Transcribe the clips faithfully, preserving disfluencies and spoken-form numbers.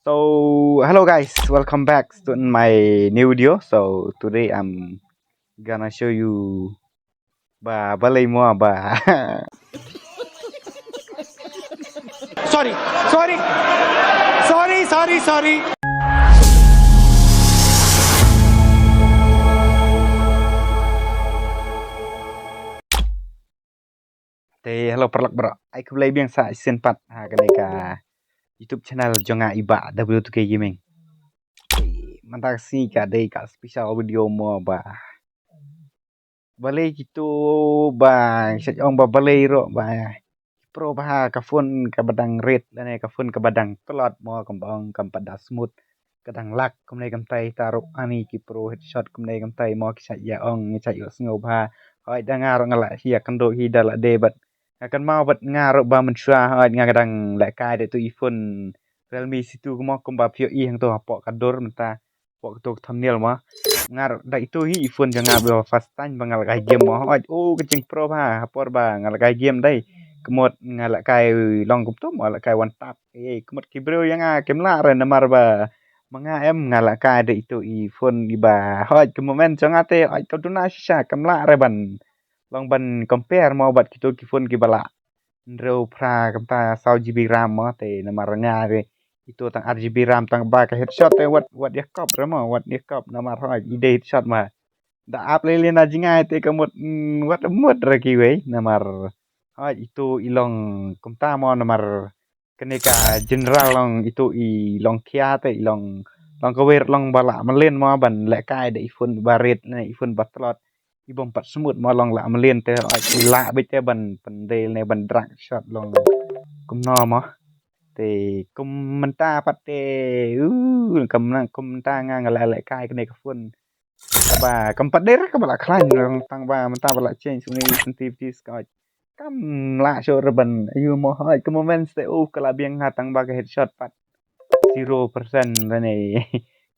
So, hello guys, welcome back to my new video. So today I'm gonna show you ba balei mo ba. Sorry, sorry, sorry, sorry, sorry. Te hello paralok baroh. Ai khublei biang sa shisien pat ha kane ka YouTube channel jong nga i Bah W two K Gaming. Te mynta ka sngi ka dei ka special video mo ba balei kito ba ngi sa ong ba balei ruh ba ki pro ba ha ka phone kaba dang rit lane ka phone kaba dang tlot mo, kaba ong kam pat da smooth, ka dang lag kumne kumtai, te ruh ani ki pro headshot kumne kumtai mo, ki sa ïa ong, ki sa ïohsngew ba hooid da nga ruh nga la ïakynduh hi da lade bad nga kynmaw bad nga ruh ba mynshuwa hooid nga ka dang lehkai da itu i phone Realme C two mo, kumba phi ïohi hangto hapoh ka dur mynta, hapoh kato ka thumbnail mo. Nga ruh da itu hi i phone jong nga ba first time ba nga lehkai game mo. Hooid, oh, ka jingpro ba ha por ba nga lehkai game dei. Ka mut nga lehkai long kumto mo, lehkai one tap. Eh, ka mut ki briew ïa nga kim lah re namar ba ma nga em nga lehkai da itu i phone iba hooid ka moment jong nga te hooid ka duna shisha, kam lah re ban long ban compare mo bad kito ki phone kiba la hynriew phra kumta saw GB RAM mo, te namar nga re itu tang ar GB RAM tang ba ka headshot te wat, wat ïa kop re mo, wat ïa kop namar hooid i dei headshot ma da ap lei lei na jingai te ka mut, mm, wat mut re kiwei namar hooid itu i long kumta mo namar kane ka general long itu i long khia te i long, long kawei long ba la mlien mo ban lehkai da i phone ba rit ne i phone ba tlot, i bym pat smooth mo, long la mlien te hooid i lah beit te ban pyndei ne ban drag shot long kumno mo. Te kum mynta pat te, uh, kum mynta nga nga la lehkai kane ka phone kaba kam pat dei re kaba la khlaiñ, tang ba mynta ba la change une i sensitivity ka hooid kam lah shuh re ban ïoh mo hooid ka moment te, uh, ka la biang ha tang ba ka headshot pat zero percent re ne.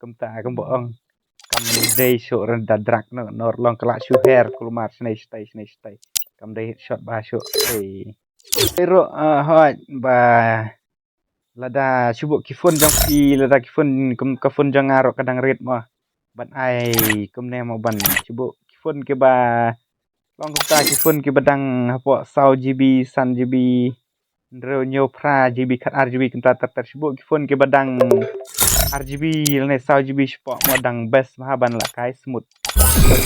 Kumta kumba ong kam dei shuh re da drag no, nor long ka la shu her kulmar shnei shtei shnei shtei, kam dei headshot ba shuh te. Te ruh, ah, hooid ba lada shu buh ki phone jong phi, lada ki phone kum ka phone jong nga ruh ka dang rit mo, ban ai kumne mo ban shu buh ki phone kiba long kumta ki phone kiba dang hapoh saw GB, san GB, hynriew hynñiew phra GB, khat ar GB kumta ter ter, shu buh ki phone kiba dang ar GB lane saw GB shapoh mo dang best bha ban lehkai smooth.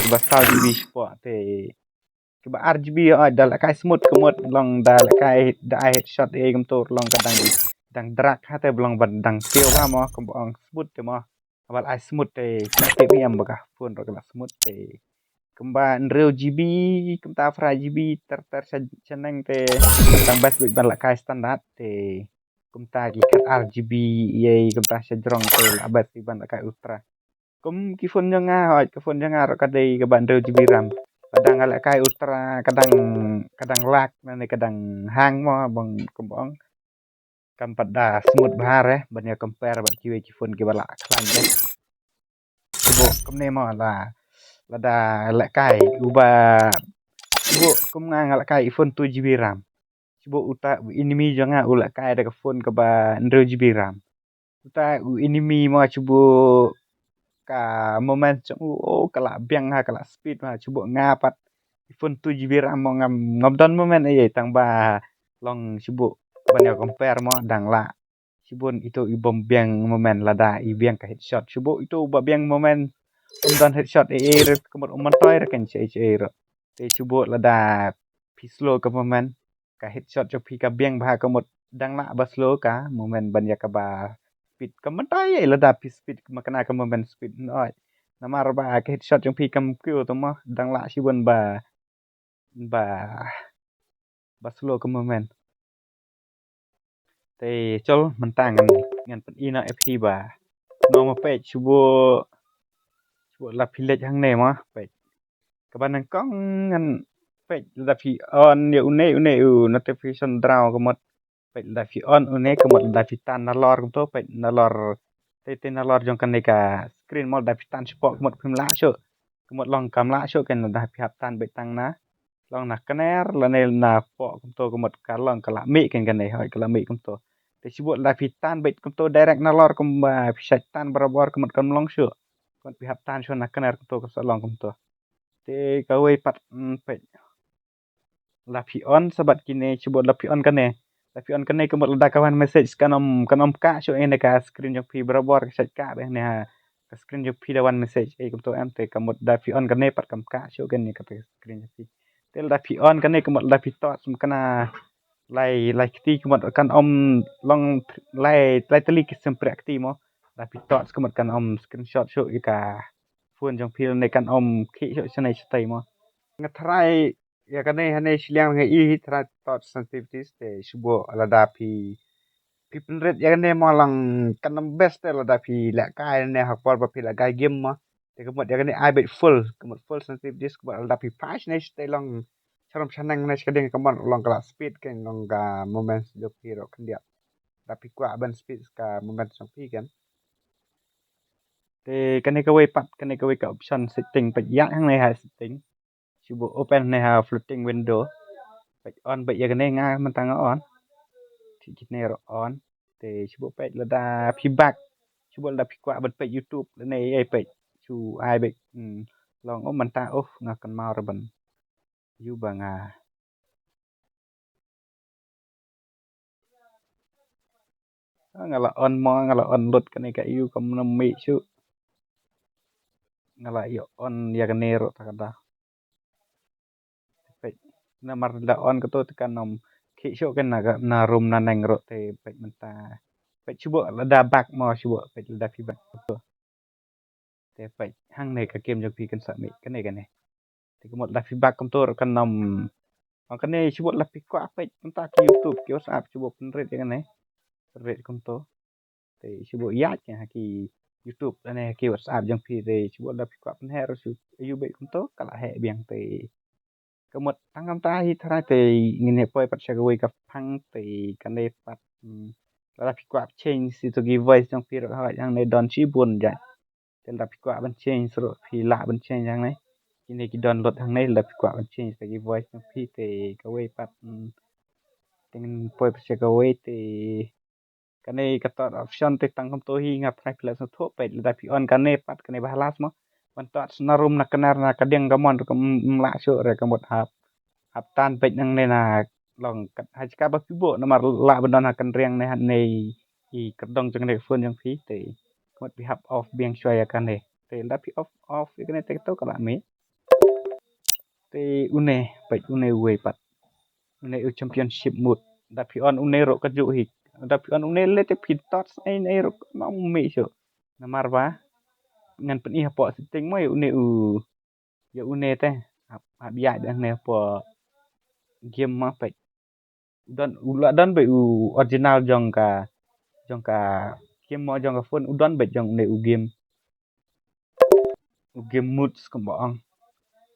Kiba saw GB shapoh te kiba ar GB, oh, da lehkai smooth ka mut long da lehkai da ai headshot ei kumto long ka dang, dang drag ha te ba long ban dang piew bha mo, kumba ong smooth te mo. Haba la ai smooth te la tip ïa ba ka phone ruh ka la smooth te. Kumba hynriew GB kumta phra GB ter ter sha, shaneng te dang best beit ban lehkai standard te. Kumta ki khat ar GB ei kumta sha jrong te la best beit ban lehkai ultra. Kum ki phone jong nga hooid ka phone jong nga ruh ka dei kaba hynriew GB RAM. Ka dang lehkai ultra ka dang, ka dang lag ne ka dang hang mo bang kumba ong. Kam pat da smooth bha re ban ïa compare bad kiwei ki phone kiba la khlaiñ re. Shu buh kumne mo la, lada lehkai uba, shu buh kum nga nga lehkai i phone two GB RAM. Shu buh uta u enemy jong nga u lehkai da ka phone kaba hynriew GB RAM. Uta u enemy mo shu buh ka moment jong u, oh, ka la biang ha ka la speed mo shu buh nga pat i phone two GB RAM mo ngam, ngam don moment ei ei tang ba long shu buh ban ïa compare mo dang la. Shu buh itu i bym biang moment lada i biang ka headshot. Shu buh itu ba biang moment um don headshot ei ei re ka mut um myntoi re kan shu ei shu ei re. Te shu buh lada phi slow ka moment ka headshot jong phi ka biang bha ka mut dang lah ba slow ka moment ban ïa kaba speed. Ka mynta ïa lada phi speed ma kane ka moment speed hooid. Namar ba ka headshot jong phi kam kiew to mo dang lah shibun ba, ba, ba slow ka moment. Te chol mynta ngan, ngan pyni noh ïa phi ba no ma peit shu buh, shu buh la phi leit hangne ma peit. Kaba nyngkong ngan peit lada phi on ïa une, une u notification draw ka mut. Peit lada phi on une ka mut lada phi tan nalor kumto peit nalor. Te, te nalor jong kane ka screen mo lada phi tan shapoh ka mut phim lah shuh. Ka mut long kam lah shuh kan lada phi hap tan beit tang na long na kner lane na poh kumto ka mut ka long ka la mih kan kane hooid ka la mih kumto. Te shu bud lada phi tan beit kumto direct nalor kumba phi shait tan barabor ka mut kam long shuh. Ka mut phi hap tan shuh na kner kumto ka sa long kumto. Te kawei pat, mm, peit. Lada phi on sa bad kine, shu bud lada phi on kane. Lada phi on kane ka mut lada ka wan message kan ym, kan ym kah shuh ïa kane ka screen jong phi barabor ka shait kah beit ne ha. Ka screen jong phi da wan message ei kumto em, te ka mut lada phi on kane pat kam kah shuh kane ka screen jong phi. Te lada phi on kane ka mut lada phi tot sum kana lai, lai kti ka mut kan ym long lai, lai tylli ki sympriah kti mo. Lada phi tot ka mut kan ym screenshot shuh ïa ka phone jong phi ne kan ym khih shuh shanei shatei mo. Nga tharai ïa kane hangne shiliang nga i hi tharai tot sensitivities te shu bud lada phi, phi pynrit ïa kane mo lang kan ym best te lada phi leh kai ne ha por ba phi leh kai game mo. Te ka mut ïa kane ai beit full, ka mut full sensitivities ka mut lada phi phai shanei shatei long sharum shaneng ne shading ka mut long ka la speed ka long ka moment jong phi ruh khyndiat. Lada phi kwah ban speed ka moment jong phi kan. Te kane kawei pat, kane kawei ka option setting peit ïa hangne ha setting. Shu bud open ne ha floating window. Peit on beit ïa kane nga mynta nga on. Te kine ruh on. Te shu bud peit lada phi back. Shu bud lada phi kwah ban peit YouTube lane ei peit. Shu ai beit. Hmm. Long oh mynta oh nga kynmaw ruh ban. Ïa ba nga Ah, nga la on mo, nga la on lut kane ka ïa kam nam mih shuh. Nga la ïa on ïa kane ruh ta ka da. Peit, namar da on kato te kan ym khih shuh kan na ka, na rum na neng ruh te peit mynta. Peit shu bud lada back mo shu bud peit lada phi back kato. Te peit hangne ka game jong phi kan sa mih kane kane. Te ka mut lada phi back kumto ruh kan ym. Hang kane shu bud lada phi kwah peit kumta ki YouTube ki WhatsApp shu bud pynrit ïa kane. Pynrit kumto. Te shu bud ïaid ha ki YouTube lane ha ki WhatsApp jong phi te shu bud lada phi kwah pynheh ruh shu ïa beit kumto ka la heh biang te. Ka mut tang kumta hi tharai te ngin ïa poi pat sha kawei ka phang te kane pat, hmm, lada phi kwah change ïa to ki voice jong phi ruh hooid hangne don shibun jait. Te lada phi kwah ban change ruh phi lah ban change hangne. Kine ki don lut hangne lada phi kwah ban change ïa ki voice jong phi te kawei pat, hmm, te ngin poi pat sha kawei te kane ka tot option te tang kumto hi nga tharai phi la sngewthuh peit lada phi on kane pat kane ba halas mo. Ban tot na rum na knar na ka dieng ka mon ruh kam lah shuh re ka mut hap. Hap tan beit nangne na long kat ha jaka ba phi bud namar lah ban don ha ka riang ne ha ne i kyrtong jong ne ka phone jong phi te. Ka mut phi hap off biang shuwa ïa kane. Te lada phi off, off ïa kane te to ka la mih. Te une, peit une uwei pat. Une u championship mode. Da phi on une ruh ka juh hi. Da phi on une le te phi tot ei ei ruh ka ym mih shuh. Namar ba ngan pyni hapoh setting mo ïa une u, ïa une te. Hap, hap ïaid hangne hapoh game mo peit. U don, u la don beit u original jong ka, jong ka game mo jong ka phone u don beit jong une u game. U game moods kumba ong.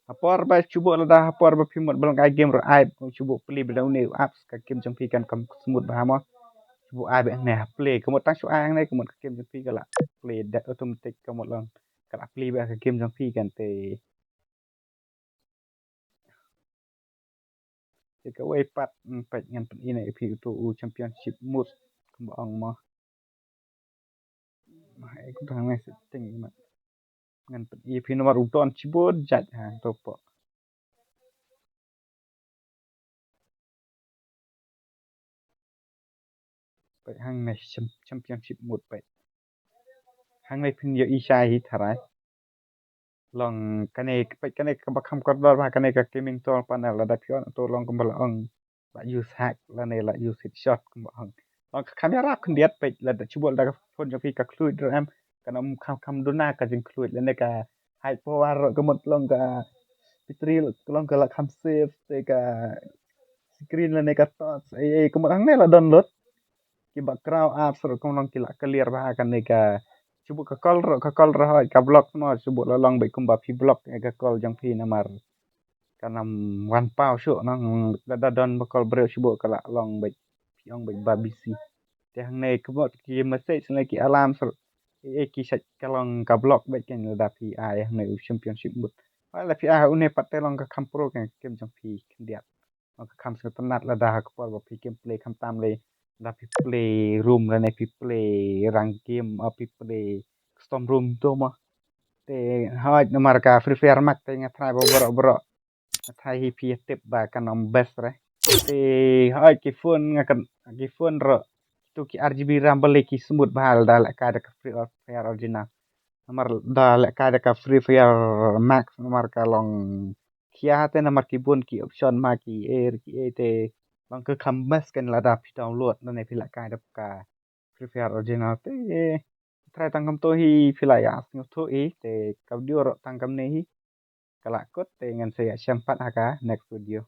Ha por ba shu bud lada ha por ba phi mut ba long ai game ruh ai shu bud plie beit da une u apps ka game jong phi kan kam smooth bha mo. Shu bud ai beit hangne ha play ka mut tang shu ai hangne ka mut ka game jong phi ka la play da automatic ka mut long ka la plie beit ka game jong phi kan te. Te kawei pat, mm, peit ngan pyni ïa phi uto u championship mode kumba ong mo. Ai kumta hangne setting mo. Ngan pyni ïa phi namar u don shibun jait ha to po. Peit hangne cham-, championship mode peit. Hangne phin ïohi shai hi tharai. Long kane, peit kane kaba kham kordor bha kane ka gaming control panel lada phi on to long kumba la ong la use hack lane la use headshot kumba ong. Long ka kham ïarap khyndiat peit lada shu bud lada ka phone jong phi ka khluid ruh em. Kan ym kham kham duna ka jingkhluid lane ka high power ruh ka mut long ka battery ruh long ka la kham safe te ka screen lane ka torch ei ei ka mut hangne la don lut. Ki background apps ruh kumba long ki la clear bha kane ka shu bud ka call ruh, ka call ruh hooid ka block mo shu bud la long beit kumba phi block ïa ka call jong phi namar kan ym wan paw shuh nang lada don ba call briew shu bud ka la long beit phi ong beit ba busy. Te hangne ka mut ki message ne ki alarm ruh ei ei ki shait ka long ka block beit kan lada phi ai hangne u championship mode. Lada phi ai une pat te long ka kham pro ka game jong phi khyndiat. Long ka kham sngewtynnat lada ha ka por ba phi gameplay kham tam lei. da phi play room lane phi play rank game, ah, phi play custom room to mo. Te hooid namar ka Free Fire Max te nga try ba baroh baroh. Nga try hi phi tip ba kan ym best re. Te hooid ki phone nga kan ki phone ro. Tu ki R G B RAM ba le ki smooth ba hal da lehkai da ka Free Fire original. Namar da lehkai da ka Free Fire Max namar ka long khia te namar ki bun ki option ma ki air ki e te long ka kham best kan lada phi download lane phi lehkai da ka Free Fire original te. Try tang kam to hi phi la ïa sngewthuh hi te ka video ro tang kam ne hi. Ka la kut te ngan sa ïa shem pat ha ka next video.